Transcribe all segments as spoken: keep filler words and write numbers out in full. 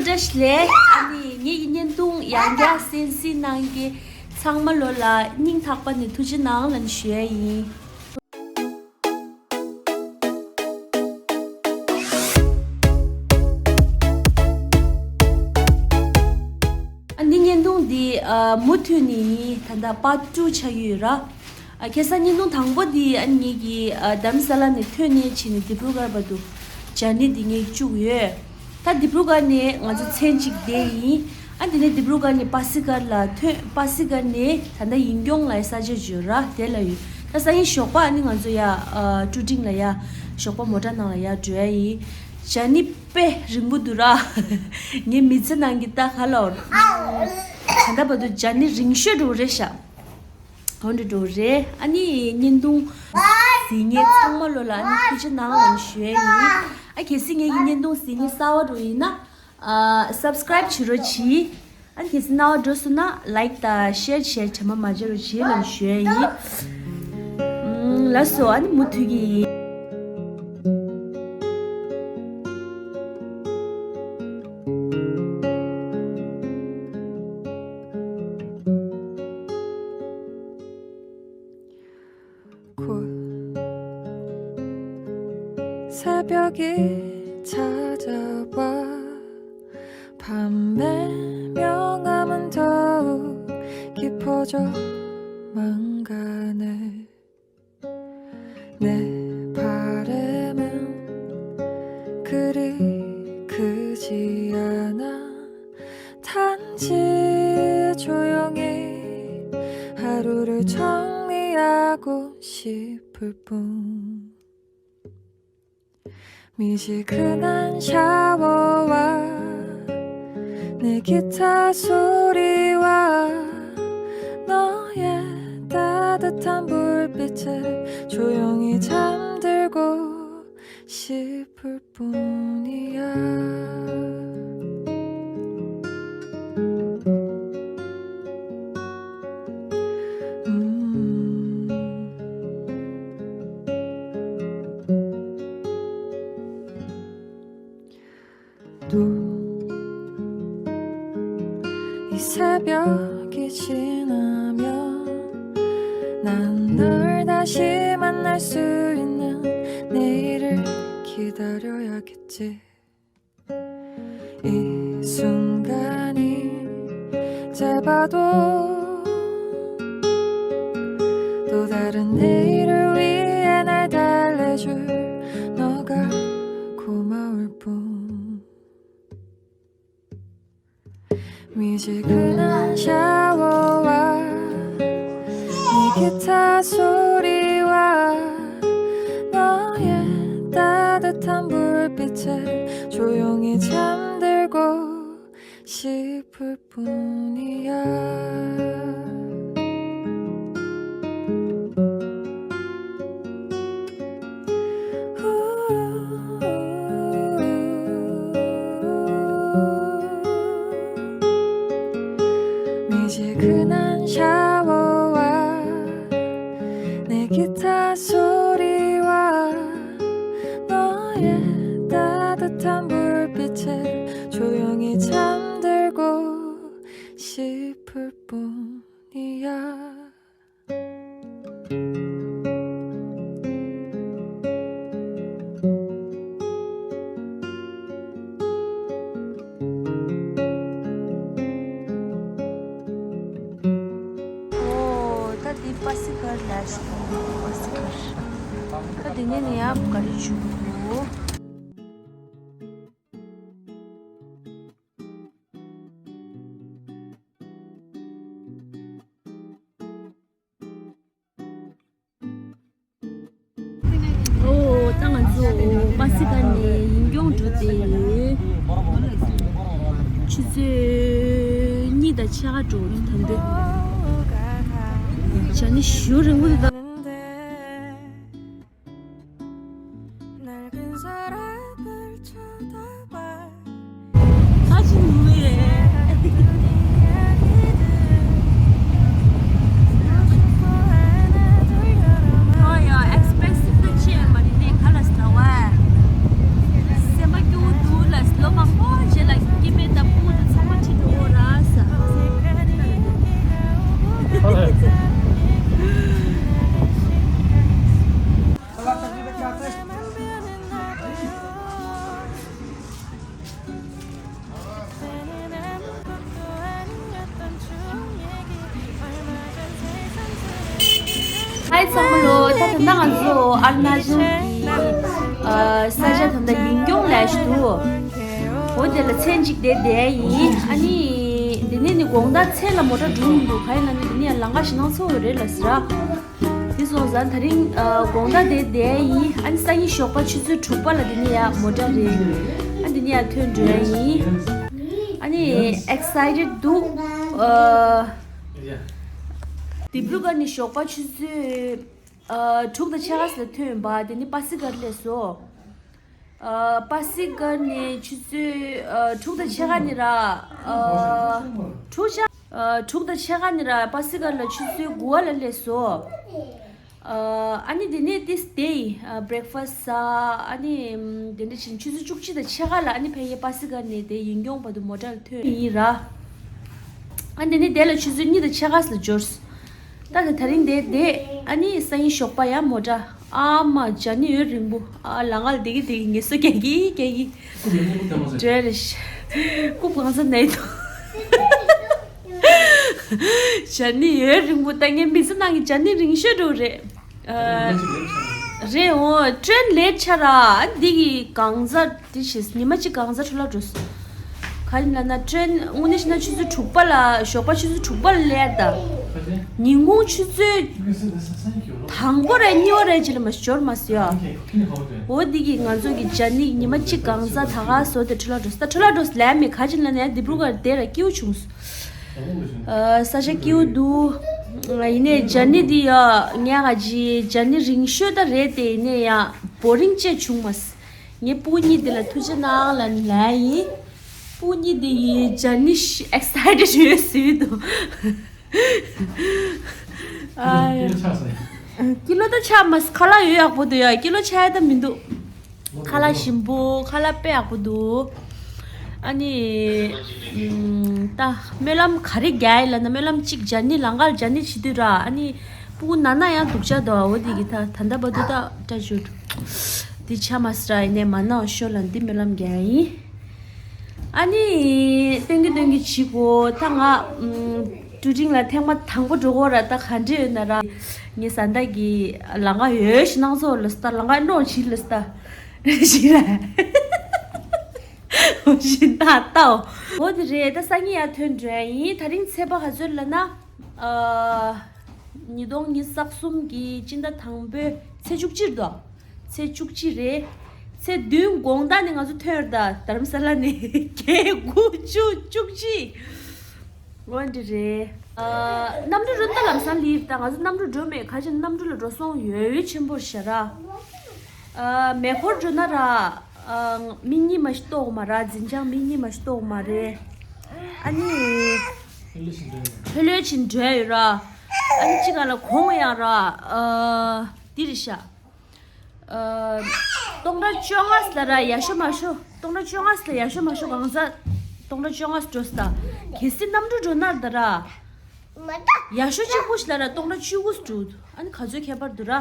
བཀྲ་ཤིས་བདེ་ལེགས། ཨ་ནི་ངེད་ཀྱི་བརྙན་ཐུང་ཡང་བསྐྱར་གསན་གཟིགས་གནང་མཁན་ཚང་མ་ལོ་ལ་སྙིང་ཐག་པ་ནས་ཐུགས་རྗེ་གནང་ལབ་ཞུ་ཡ་ཡིན། ཨ་ནི་བརྙན་ཐུང་འདི་ཨ་མུ་མཐུད་ནས་ཡིན། ད་ལྟ་པར་ཊུ་ཆགས་ཀྱི་ཡོད་ར། ཨ་ཁ་སང་བརྙན་ཐུང་དང་པོ་འདི་ཨ་ནི་ངེད་ཀྱི་ཨ་དྷ་རམ་ས་ལ་ནས་ཐོན་ནས་ཕྱིན་ནས་ཌི་བྷྲུ་གར་བར་དུ་ཇར་ནི་འདི་ངས་བཅུག་ཡོད། ད་ཌི་བྷྲུ་གར་ནས་ང་ཚོ་མཚན་གཅིག་བསྡད་ཡིན། ཨ་དེ་ནས་ཌི་བྷྲུ་གར་ནས་པ་སི་ཀར་ལ་ཐོན། པ་སི་ཀར་ནས་ད་ལྟ་ཡིན་སྐྱོང་ལ་ས་ཆ་བརྗོད་ར་དེ་ལ་ཡོད། ད་སང་ཉིན་ཞོགས་པ་ཨ་ནི་ང་ཚོ་ཡ་ཨ་ཀྲུ་ཀྲིང་ལ་ཡ་ཞོགས་པ་མོ་ཊ་ནང་ལ་ཡ་འགྲོ་ཡ་ཡིན། ཇར་ནི་དཔེ་རིང་པོ་འདུག་ར། ངའི་མི་ཚེ་ནང་གི་ད་ག་ལ་ད་ལྟ་བར་དུ་ཇར་ནི་རིང་ཤོས་འགྲོ་རེད་ཤག་གང་འདྲ་འགྲོ་རེད། ཨ་ནི་བརྙན་ཐུང་གཟིགས་མཁན་ཚང་མ་ལོ་ལ་ཨ་ནི་ཐུགས་རྗེ་གནང་ལབ་ཞུ་ཡ་ཡིན། ཨ་གལ་སྲིད་ངེད་ཀྱི་བརྙན་ཐུང་གཟིགས་མཁན་གསར་པ་འགྲོ་ཡིན་ན་ཨ་སབ་སི་ཀ་རེབ་བྱེད་རོགས་གྱིས། ཨ་ནི་གལ་སྲིད་སྣང་བ་འགྲོ་སོང་ན་ལའིཀ་དང་ཤེར་བྱས་དྲན་པ་མ་བརྗེད་རོགས་གྱིས་ལབ་ཞུ་ཡ་ཡིན། ཨུམ་ལགས་སོ། ཨ་ནི་མུ་མཐུད་ཀྱི་곧 새벽이 찾아와 밤의 명암은 더욱 깊어져 만 가네. 내 바람은 그리 크지 않아. 단지 조용히 하루를 정리하고 싶을 뿐. 미지근한 샤워와 내 기타 소리와 너의 따뜻한 불빛에 조용히 잠들고 싶을 뿐이야. 음. 또 이 새벽이 지나면 난 널 다시 만날 수 있는 내일을 기다려야겠지. 이 순간이 짧아도 또 다른 내일을 위해 날 달래줄 너가 고마울 뿐. 미지근한 샤워와 네 기타 소리와 너의 따뜻한 불빛에 조용히 잠들고 싶을 뿐이야. 미지근한 샤워와 내 기타 소리와 너의 따뜻한 불빛에 조용히 잠들고 싶을 뿐이야. ཨོ། ད་འདི་པ་སི་ཀར་ལ་ཞུ། པ་སི་ཀར། ད་འདི་ནས་ནི་ཡང་ག་རེ་བྱུང་འདུག་ཨོ། ད་ང་ཚོ་པ་སི་ཀར་ནས་ཡིན་སྐྱོང་འགྲོ་བསྡད་ཡོད། ཆུ་ཚོད་གཉིས་དང་ཕྱེད་ཀ་འགྲོ་འདུག་ད་འདི་བྱས་ནས་ཞེ་པོ་རིང་པོ་འདུག་ད། ནར་ཀུན་ས་ར་པར་ཆ་ད་པ། ཨ་ཅི་ནུ་རེད། ཨོ་ཡ། ཨེག་སི་པེན་སིབ་ཏུ་ཆེ་མ་རེད་དེ་ག་ལ་ཟེར་བ། སེམས་པ་སྐྱོ་བོ་འདུག་ལ། ལོ་མང་པོ་རྗེས་ལ་སྐྱེ་དམན་ ཚང་མ་ལོ། ད་ད་ལྟ་ང་ཚོ་ཨ་རུ་ན་ཅལ་གྱི་ཨ་ས་ཆ་ད་ལྟ་ཡིན་སྐྱོང་ལས་ཞུ་འདུག་འོ་དེ་ལ་མཚན་གཅིག་དེ་བསྡད་ཡིན། ཨ་ནི་འདི་ནས་ནི་དགོང་དག་མཚན་ལ་མོ་ཊ་འགྲོ་མི་འདུག་ག་ཡིན་ན་ནི་འདི་ནས་ཡང་ལམ་ཁ་ཞེད་སྣང་ཚ་པོ་རེད་ལབ་ཟེར། དེ་སོང་ཙང་ད་རིང་ཨ་དགོང་དག་དེ་བསྡད་ཡིན། ཨ་ནི་སང་ཉིན་ཞོགས་པ་ཆུ་ཚོད་དྲུག་པ་ལ་འདི་ནས་ཡང་མོ་ཊ་རེད། ཨ་འདི་ནས་ཡང་ཐོན་འགྲོ་ཡ་ཡིན། ཨ་ནི་ཨེག་སའི་ཊེཌ་འདུག་ཨ། ལྡི་པྲུ་གྷར་ནས་ཞོགས་པ་ཆུ་ཚོད་ཨ་དྲུག་དང་ཕྱེད་ཀ་ཙམ་ལ་ཐོན་པ། དེ་ནི་པ་སི་གྷར་སླེབས་སོང་། ཨ་པ་སི་གྷར་ནས་ཆུ་ཚོད་ཨ་དྲུག་དང་ཕྱེད་ཀ་ནས་ར། ཨ་དྲུག་ཆ་ཨ་དྲུག་དང་ཕྱེད་ཀ་ནས་ར་པ་སི་གྷར་ལ་ཆུ་ཚོད་དགུ་པ་ལ་སླེབས་སོང་། ཨ་ཨ་ནི་དེ་ནས་ཏིས་དེ་ཡིན། ཨ་བྷི་རེག་ཕ་སི་ཟ། ཨ་ནི་ཨམ་དེ་འདྲ་བྱས་ནས་ཆུ་ཚོད་བཅུ་གཅིག་དང་ཕྱེད་ཀ་ལ་ཨ་ནི་ཕ་གིའི་པ་སི་གྷར་ནས་དེ་ཡིན་སྐྱོང་བར་དུ་མོ་ཊ་ལ་ཐོན་ཡིན་ར། ཨ་དེ་ནས་དེ་ལ་ཆུ་ཚོད་གཉིས་དང་ཕྱེད་ཀ་ཙམ་ལ་འབྱོར་སོང་། ད་ད་ད་རིང་དེ་བསྡད། ཨ་ནི་སང་ཉིན་ཞོགས་པ་ཡང་མོ་ཊ། ཨ་མ་ཇར་ནི་ཡུན་རིང་པོ། ཨ་ལམ་ཁ་ལ་བསྡད་ཀྱི་བསྡད་ཀྱི་ངལ་གསོ་རྒྱག་གི་རྒྱག་གི་བྲོས་རེད་ཤག་རྐུབ་གང་ས་ན་ཡི་འདུག་ཇར་ནི་ཡུན་རིང་པོ། ད་ངའི་མི་ཚེ་ནང་གི་ཇར་ནི་རིང་ཤོས་འགྲོ་རེད། ཨ་རེད། འོ་ཊེ་རེན་ལེཊ་ཆགས་ར། ཨ་འདི་གི་གང་ཟག་དེ་བྱས། ཉི་མ་གཅིག་གང་ཟག་འཕྲོ་བརླག་འགྲོ་སོང་། ག་རེ་ལབ་ན་ཊེ་རེན་དངོས་གནས་བྱས་ན་ཆུ་ཚོད་དྲུག་པ་ལ། ཞོགས་པ་ཆུ་ཚོད་དྲུག་པ་ལ་སླེབས་ད། ཉིན་གུང་ཆུ་ཚོད་དང་པོ་རེད་གཉིས་པ་རེད་ཅིག་ལ་མ་འབྱོར་མ་སོང་ཡ། འོ་འདི་གིས་ང་ཚོ་གི་ཇར་ནི་ཉི་མ་གཅིག་གང་ཟག་ད་ག་བཟོ་དེ་འཕྲོ་བརླག་འགྲོ་སོང་། ད་འཕྲོ་བརླག་འགྲོ་སོང་ལབ་མེད། ག་རེ་ལབ་ན་ཡ་ལྡི་པྲུ་གྷར་དེ་ར་སྐྱིད་པོ་བྱུང་སོང་། ཨ་ས་ཆ་སྐྱིད་པོ་འདུག་ཡིན་ནའི་ཇར་ནི་འདི་ཡ་ངས་ག་ཅི་ཇར་ནི་རིང་ཤོས་ད་རེད་དེ། ཡིན་ནའི་ཡ་བོ་རིང་ཅིག་བྱུང་མ་སོང་། ངས་སྤུ་གུ་གཉིས་དེ་ལ་ཐུགས་རྗེ་གནང་ལབ་ལབ་ཡིན། སྤུ་གུ་གཉིས་དེ་ཡི་ཇར་ནི་ཤི་ཨེག་སའི་ཊེཌ་ཡོད་ཟེར་འདུག་ཨ་ཡ། ཀི་ལོ་ད་ཆགས་མ་སོང་། ཁ་ལག་ཡོད་ཡག་པོ་འདུག་ཡ། ཀི་ལོ་ཆགས་ཡ་ད་མི་འདུག་ཁ་ལག་ཞིམ་པོ། ཁ་ལག་དཔེ་ཡག་པོ་འདུག་ཨ་ནི་ཨམ་ད་སྨོན་ལམ་ག་རེ་རྒྱག་ཡིན་ལབ་ན། སྨོན་ལམ་གཅིག་ཇར་ནི་ལམ་ཁ་ལ་ཇར་ནི་བྱེད་དུས་ར། ཨ་ནི་སྤུ་གུ་ན་ན་ཡང་སྡུག་ཅག་འདུག་འོ་འདི་གི་ད་ད་ལྟ་བར་དུ་ད་སྐྲ་བཅུར་འདི་ཆགས་མ་སོང་ར། ཡིན་ནའི་མ་ན་བ་ཤོག་ལབ་འདི་སྨོན་ལམ་རྒྱག་ཡིན། ཨ་ནི་སྟོན་གི་སྟོན་གི་བྱེད་དགོས། ད་ང་ཨམ་ཀྲུ་ཀྲིང་ལ་ཐེངས་མ་དང་པོ་འགྲོ་གོ་ར། ད་ག་འདྲ་ཡོད་ན་ར། ངའི་བཟའ་ཟླ་གི་ལམ་ཁ་ཡོད་ཤི་ནང་ཚོ་ལ་སྟ་ལམ་ཁ་ནོར་ཕྱིན་ལ་སྟ་ཞིག་ར་ཞིག་ད་ལྟའོ། འོ་དེ་རེད། ད་སང་ཉིན་ཡར་ཐོན་འགྲོ་ཡ་ཡིན། ད་རིང་ཚེས་པ་ག་ཚོད་ལབ་ན། ཨ་ཉིས་སྟོང་ཉི་ཤུ་རྩ་གསུམ་གི་སྤྱི་ཟླ་དང་པོའི་ཚེས་བཅུ་གཅིག་རེད་དོ། ཚེས་བཅུ་གཅིག་རེད། ཚེས་བདུན་དགོང་དག་ནས་ང་ཚོ་ཐོན་རེད་ད། རྡ་རམ་ས་ལ་ནས། བརྒྱད་དགུ་བཅུ་བཅུ་གཅིག་འོ་འདི་རེད། ཨ་གནམ་གྲུ་རུ་ད་ལམ་སང་ལིབ་ད། ང་ཚོ་གནམ་གྲུ་འགྲོ་མེད། ག་ཅི་གནམ་གྲུ་ལ་འགྲོ་སོང་ཡོད་ཡོད་ཆེན་པོ་ཤ་ར། ཨ་མེ་འཁོར་འགྲོ་ན་ར། ཨ་མི་གཉིས་མ་ཞིག་གཏོགས་མ་ར། འཛིན་བྱང་མི་གཉིས་མ་ཞིག་གཏོགས་མ་རེད། ཨ་ནི་ལྷོད་ལྷོད་བྱས་འགྲོ་ཡ་ཡོད་ར། ཨ་ནི་གཅིག་ག་ལ་གོང་ཡང་ར། ཨ་འདི་རེད་ཤག་ཨ་སྟོང་ཕྲག་བཅོ་ལྔ་ལ་ར་ཡག་ཤོས་མ་ཤོས། སྟོང་ཕྲག་བཅོ་ལྔ་ལ་ཡག་ཤོས་མ་ཤོས་གང་ཟག་སྟོང་ཕྲག་བཅོ་ལྔ་འགྲོ་ས་ད། གལ་སྲིད་གནམ་གྲུ་འགྲོ་ན་ད་ར། ཡག་ཤོས་གཅིག་པུ་ཞིག་ལ་ར་སྟོང་ཕྲག་བཅུ་དགུ་འགྲོ། ཨ་ནི་ག་ཚོད་ཁྱད་པར་འདུག་ར།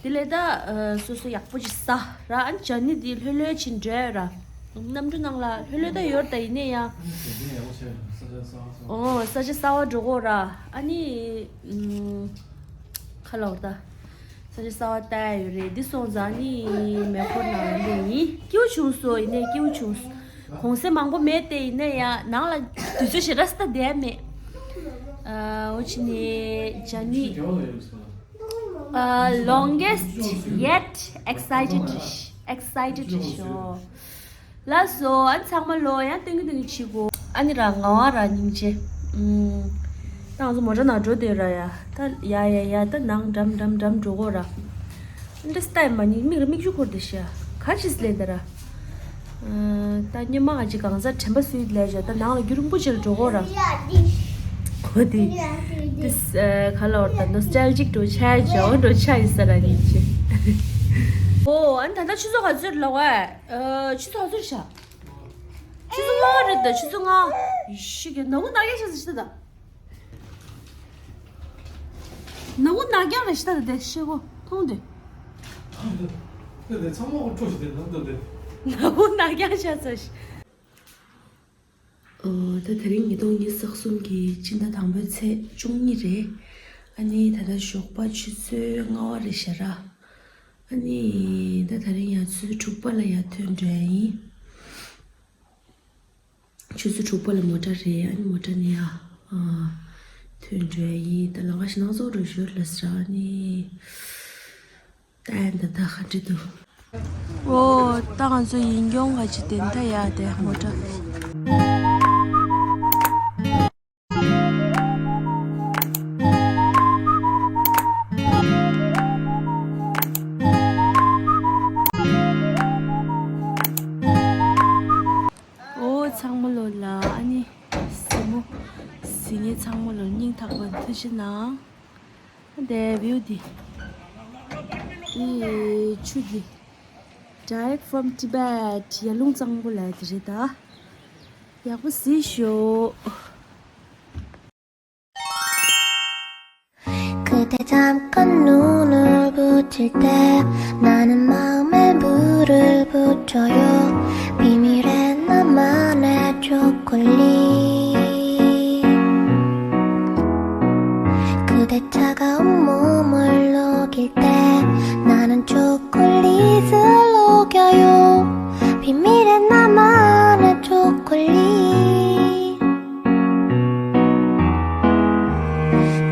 དེ་ལས་ད་ཨ་སོ་སོ་ཡག་པོ་ཅིག་ཟ་ར། ཨ་ནི་ཇར་ནི་འདི་ལྷོད་ལྷོད་བྱས་འགྲོ་ཡ་ཡོད་ར། གནམ་གྲུ་ནང་ལ་ལྷོད་ལྷོད་ད་ཡོད་ར། ད་ཡིན་ནའི་ཡང་ཨོ་ས་ཆ་གསར་པ་འགྲོ་གོ་ར། ཨ་ནི་ཨམ་ཁ་ལོག་ད། ས་ཆ་གསར་པ་ལྟ་ཡ་ཡོད་རེད། འདི་སོང་ཙང་ནི་མེ་འཁོར་ནང་ལ་སླེབས་ཡིན། སྐྱིད་པོ་བྱུང་སོང་། ཡིན་ནའི་སྐྱིད་པོ་བྱུང་སོང་། གུང་སེང་མང་པོ་མེད་དེ། ཡིན་ནའི་ཡང་ནང་ལ་དུས་ཚོད་ཞེ་དྲག་ཙམ་བསྡད་མེད། ཨ་འོ་ཅི་ནི་ཇར་ནི། ཨ་longest yet excited excited show། ལགས་སོ། ཨ་ཚང་མ་ལོ་ཡང་སྟོན་གི་སྟོན་གི་བྱེད་དགོས། ཨ་ནི་ར་ངག་དབང་ར་སྙིང་རྗེ། ཨུམ། ད་ང་ཚོ་མོ་ཊ་ནང་འགྲོ་བསྡད་ར་ཡ། ད་ཡ་ཡ་ཡ་ད་ནང་འགྲམ་འགྲམ་འགྲམ་འགྲོ་གོ་ར། ཨ་འདྲ་སྟ་ཡི་མ་ནི་མིག་ལ་མིག་ཆུ་འཁོར་བསྡད་ཤག་ག་ཅིས་ལེན་ད་ར། ཨ་ད་སྙེ་མ་ང་ཅི་གང་ཟག་དྲན་པ་སུས་ལས་བྱ། ད་ནང་ལ་རྒྱུན་རིང་པོ་ཅིག་ལ་འགྲོ་གོ་ར། གོ་དེ། དེ་ཨ་ག་ལ་བར་ད་ནོ་སི་ཊལ་ཇིག་འགྲོ་ཆ་ཡ་འཇའ་འོ་འགྲོ་ཆ་ཡིན་ས་ར་ནི་ཅི། ཨོ་ཨ་ནི་ད་ལྟ་ཆུ་ཚོད་ག་ཚོད་ལོག་ཨ། ཨ་ཆུ་ཚོད་ག་ཚོད་ཤག་ཆུ་ཚོད་ལྔ་རེད་ད། ཆུ་ཚོད་ལྔ། ཤི་གི་ནག་ཁུང་ནག་རྐྱང་ཤ་ཟ་ཤི་ད་ད། ནག་ཁུང་ནག་རྐྱང་རེད་ཤི་ད་ད་དེ་ཤི་གོ་མཐོང་དེ། དེ་དེ་ཚང་མ་ཨོ་ཁྲོ་ཤི་དེ་ནང་དུ་དེ། ནག་ཁུང་ནག་རྐྱང་ཤ་ཟ་ཤི། ཨོ་ད་དེ་རིང་ཉིས་སྟོང་ཉི་ཤུ་རྩ་གསུམ་གི་སྤྱི་ཟླ་དང་པོའི་ཚེས་བཅུ་གཉིས་རེད། ཨ་ནི་ད་ལྟ་ཞོགས་པ་ཆུ་ཚོད་ལྔ་པ་རེད་ཤག་ར། ཨ་ནི་ད་ད་རིང་ཡང་ཆུ་ཚོད་དྲུག་པ་ལ་ཡར་ཐོན་འགྲོ་ཡ་ཡིན། ཆུ་ཚོད་དྲུག་པ་ལ་མོ་ཊ་རེད། ཨ་ནི་མོ་ཊ་ནས་ཡར་ཨ་ཐོན་འགྲོ་ཡ་ཡིན། ད་ལམ་ཁ་ཞིག་ནང་ཚོགས་འགྲོ་ཞོར་ལ་ཟེར། ཨ་ནི་ད་ཡང་ད་ད་ག་འདྲ་འདུག་འོ། ད་ང་ཚོ་ཡིན་སྐྱོང་ག་ཅིག་དེ་མཐའ་ཡར་དེ་མོ་ཊ། འོ། ཚང་མ་ལོ་ལ་ཨ་ནི་གཟིགས་མོ་གཟིགས་མཁན་ཚང་མ་ལོ་སྙིང་ཐག་པ་ནས་ཐུགས་རྗེ་གནང་། དེ་བིའུ་འདི། འདི་ཆུ་འདི། Direct from Tibet. ཡར་ཀླུང་གཙང་པོ་ལ་དེ་རེད་ད། ཡག་པོ་གཟིགས་ཤོག 그대 잠깐 눈을 붙일 때 나는 마음에 물을 붙여요. 비밀의 나만의 초콜릿. 그대 차가운 몸을 녹일 때 나는 초콜릿을 녹여요. 비밀의 나만의 초콜릿.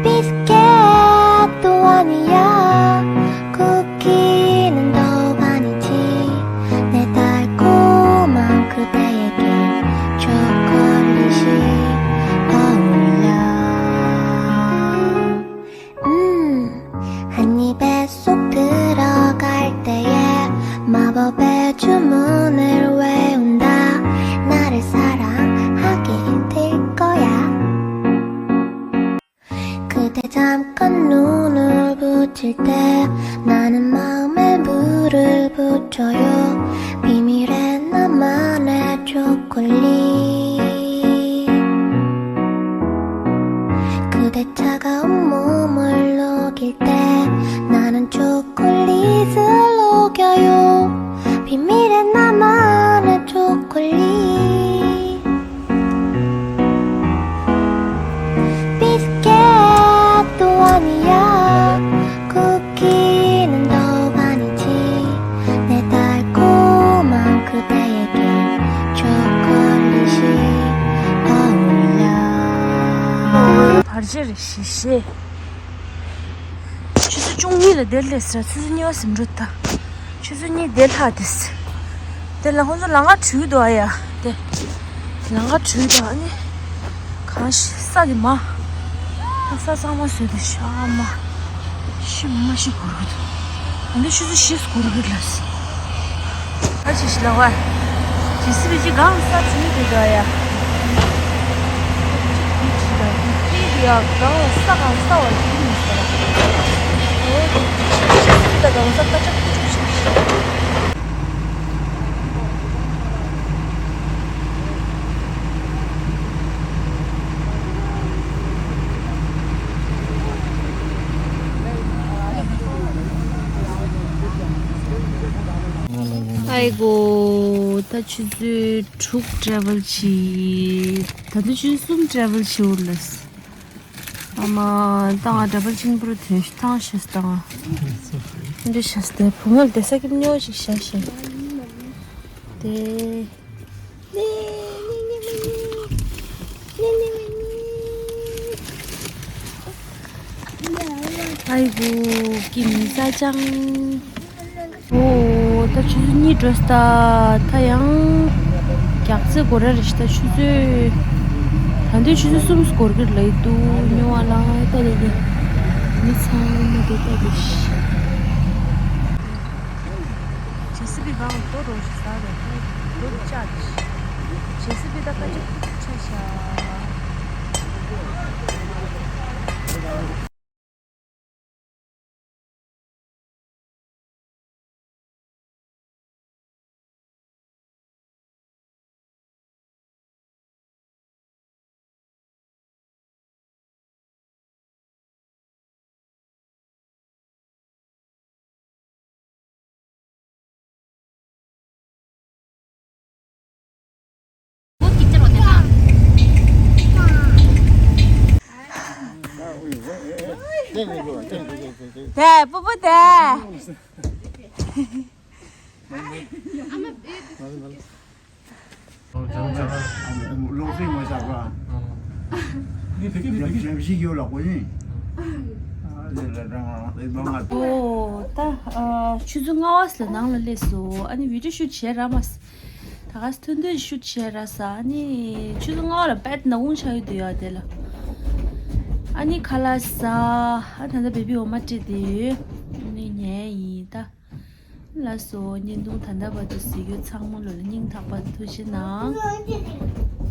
비스켓도 아니야. 쿠키는 더 아니지. 내 달콤한 그대에게 초콜릿이 어울려. 음, 한 입에 쏙 들어갈 때에 마법의 주문을 외운다. 나를 사랑하게 될 거야. 그대 잠깐 눈을 붙일 때 나는 마음에 물을 붙여요. 비밀의 나만의 초콜릿. 그대 차가운 몸을 녹일 때 나는 초콜릿을 녹여요. 비밀의 나만의 초콜릿. 비스켓도 아니야. 쿠키는 더 아니지. 내 달콤한 그대에게 초콜릿이 어울려. བར་ཆད་ཞི་ཞེས། ཆུ་ཚོད་བཅུ་གཉིས་ལ་དེར་སླེབས་ཟེར། ཆུ་ཚོད་གཉིས་པ་ཟིན་འགྲོ་ད། ཆུ་ཚོད་གཉིས་དེར་ལྷག་དེས། དེ་ལ་ཁོང་ཚོ་ལམ་ཁ་བྲུས་འདུག་ཨ་ཡ། དེ་ལམ་ཁ་བྲུས་འདུག་ཨ་ནི། གང་ཞིག་ས་དེ་མ། ས་གཙང་མ་བཟོས་ཏེ་ཤ་མ། ཤི་མ་ཤི་གོ་རུ་འདུག་ཨ་ནི་ཆུ་ཚོད་བཞི་གོ་རུ་འདུག་ལ། ཨ་ཅེ་ཞིག་ལ་བ། ཇི་སི་བི་ཅི་གང་ས་བྲུས་འདུག་ཨ་ཡ། ཅི་ཡ་གང་ས་གང་ས་བ་ཅི་མི་ས་ར། ཨོ། ཇི་སི་བི་ད་གང་ས་ད་ཅག་ཅིག་ཅིག་ཨའི་གོ། ད་ཆུ་ཚོད་དྲུག་ཊེ་རེ་ཝལ་བྱས། ད་ལྟ་ཆུ་ཚོད་གསུམ་ཊེ་རེ་ཝལ་བྱས་འོར་ལ། ཨ་མ། ད་ང་འདྲ་པར་ཆེན་པོར་ཐོན་ཐང་ཤེས་ད་ང་། འདི་ཤེས་ཏེ་བུ་མོར་བསྡད་ས་ཁེབས་ཉོ་ཞིག་བྱ་ཞིང་། དེ། ཨའི་བུ་ཀི་མི་ས་ཅང་། ཨོ། ད་ཆུ་ཚོད་གཉིས་འགྲོ་ས། ད་ཡང་རྒྱག་རྩེ་སྒོ་ར་རེ་ཞིག་ད་ཆུ་ཚོད། ད་འདོད་ཆུ་ཚོད་གསུམ་སྐོར་གྱི་ལ་ཡི་འདུག་ཉོ་བ་ལ་ལྟ་ལ་ལ། མི་ཚང་མ་དེ་ལྟ་དེ་ཤི། ཇེ་སི་བི་གང་ལྟོ་རོ་ཞིག་ཟ་རེ་ལྟོ་ལྟོ་ཅག་ཞིག་ཇེ་སི་བི་ད་ཀ་ཅིག་ཆ་ཤ། དེ་པུ་པུ་དེ། ལོག་སྲིད་མ་བྱ་བ། ནི་དེ་གི་དེ་གི་ཞབས་ཕྱི་ཡོད་ལ་གོ་ཡིན། ཨ་ལེ་ལ་དྲང་ང་ལེ་མ་ང་། ཨོ་ད་ཨ་ཆུ་ཚོད་ལྔ་བ་ལ་ནང་ལ་སླེབས་སོ། ཨ་ནི་བི་ཌིའོ་ཤུཊ་བྱས་ར་མ་ཟ། ད་ག་ཐུན་ཐུན་ཤུཊ་བྱས་ར་ཟ། ཨ་ནི་ཆུ་ཚོད་ལྔ་བ་ལ་བེད་ནག་ཁུང་ཆགས་ཡོད་དུ་ཡོད་དེ་ལ། ཨ་ནི་ཁ་ལག་ཟ། ཨ་ད་ལྟ་བེ་བི་འོ་མ་སྤྲད་དེ་ཡོད། ཨ་ནི་ཉལ་ཡིན་ད། ལགས་སོ། བརྙན་ཐུང་ད་ལྟ་བར་དུ་གཟིགས་ཡོད་ཚང་མ་ལོ་ལ་སྙིང་ཐག་པ་ཐུགས་རྗེ་གནང་།